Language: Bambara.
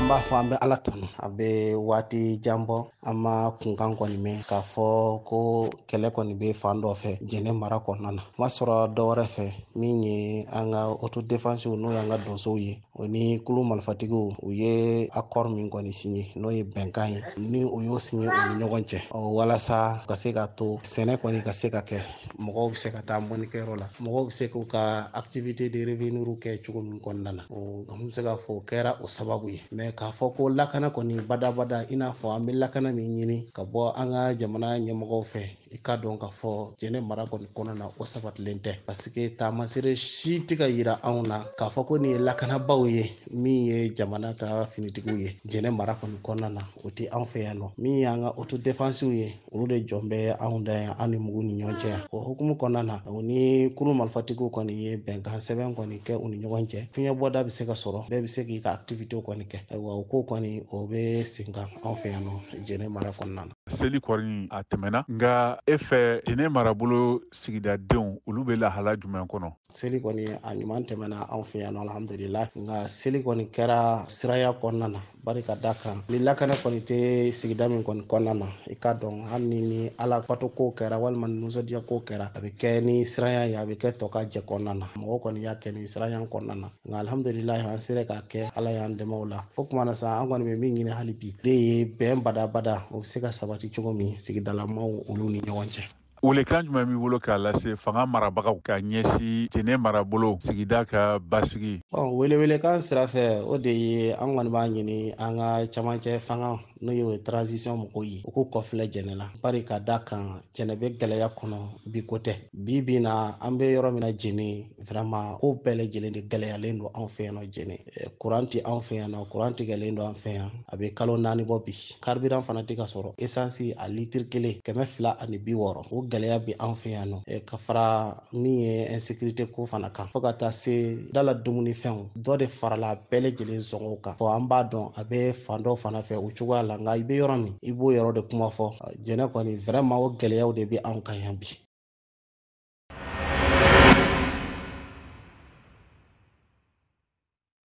An b'a fɔ an bɛ Ala tanu. A bɛ waati jan bɔ, an ma kunkan kɔni mɛn k'a fɔ ko kɛlɛ kɔni bɛ fan dɔ fɛ Jɛnɛ mara kɔnɔna na. Ma sɔrɔ dɔ wɛrɛ fɛ min ye an ka autodéfense, n'o y'an ka donsow ye, o ni kulu marifatigiw, u ye accord min kɔni signé, n'o ye bɛnkan ye, ni u y'o signé u ni ɲɔgɔn cɛ, walasa ka se ka to sɛnɛ kɔni ka se ka kɛ, mɔgɔw bɛ se ka taa mɔnikɛyɔrɔ la, mɔgɔw bɛ se k'u ka activité de revenu kɛ cogo min kɔnɔna na. An bɛ se k'a fɔ o kɛra o sababu ye. Mais k'a fɔ ko lakana kɔni badabada, i n'a fɔ an bɛ lakana min ɲini ka bɔ an ka jamana ɲɛmɔgɔw fɛ, i ka dɔn k'a fɔ Jɛnɛ mara kɔni kɔnɔna na, o sabatilen tɛ, parce que taamasere si tɛ ka yira anw na k'a fɔ ko nin ye lakanabaw ye, min ye jamana ka finitigiw ye Jɛnɛ mara kɔni kɔnɔna na, o tɛ anw fɛ yan nɔ. Min y'an ka autodéfense ye, olu de jɔn bɛ anw da yan, an ni mugu ni ɲɔgɔn cɛ yan. O hukumu kɔnɔna na, o ni kulu marifatigiw kɔni ye bɛnkan sɛbɛn kɔni kɛ u ni ɲɔgɔn cɛ, fiɲɛ bɔda bɛ se ka sɔrɔ, bɛɛ bɛ se k'i ka activité kɔni kɛ. Ayiwa, o ko kɔni, o bɛ sen kan anw fɛ yan nɔ Jɛnɛ mara kɔnɔna na. Seli kɔni a tɛmɛna, nka e fɛ, Jɛnɛ marabolo sigidadenw, olu bɛ lahala jumɛn kɔnɔ? Seli kɔni a ɲuman tɛmɛna anw fɛ yan nɔ, alhamdulillah. Nka seli kɔni kɛra siraya kɔnɔna na, bari ka da kan ni lakana kɔni tɛ sigida min kɔni kɔnɔna na, i ka dɔn hali ni Ala bato ko kɛra walima ni nisɔndiya ko kɛra, a bɛ kɛ ni siranya ye, a bɛ kɛ tɔ ka jɛ kɔnɔna na. Mɔgɔw kɔni y'a kɛ ni siranya kɔnɔna na, nka alhamdulillah, an sera k'a kɛ, Ala y'an dɛmɛ o la. O tuma na sa, an kɔni bɛ min ɲini hali bi de ye bɛn badabada, o bɛ se ka sabati cogo min sigidalamaw olu ni ɲɔgɔn cɛ. Welekan jumɛn b'i bolo k'a lase fanga marabagaw ka ɲɛsin Jɛnɛ marabolo sigida ka basigi? Welewelekan sira fɛ, o de ye an kɔni b'a ɲini an ka camancɛ fanga, n'o ye transition mɔgɔw ye, u k'u kɔfilɛ Jɛnɛ la, bari ka da kan Jɛnɛ bɛ gɛlɛya kɔnɔ bi, ko tɛ bi bi na. An bɛ yɔrɔ min na Jɛnɛ, vraiment, ko bɛɛ lajɛlen de gɛlɛyalen don anw fɛ yan nɔ Jɛnɛ. Kuran tɛ anw fɛ yan nɔ, kuran tigɛlen don an fɛ yan, a bɛ kalo 4 bɔ bi. Carburant fana tɛ ka sɔrɔ, essence a litiri kelen 260, o gɛlɛya bɛ anw fɛ yan nɔ. Ka fara min ye insécurité ko fana kan, fo ka taa se dala dumunifɛnw dɔ de farala bɛɛ lajɛlen sɔngɔw kan. Fɔ an b'a dɔn a bɛ fan dɔw fana fɛ o cogoya la, nka i bɛ yɔrɔ min, i b'o yɔrɔ de kuma fɔ. Jɛnɛ kɔni, vraiment, o gɛlɛyaw de bɛ anw kan yan bi.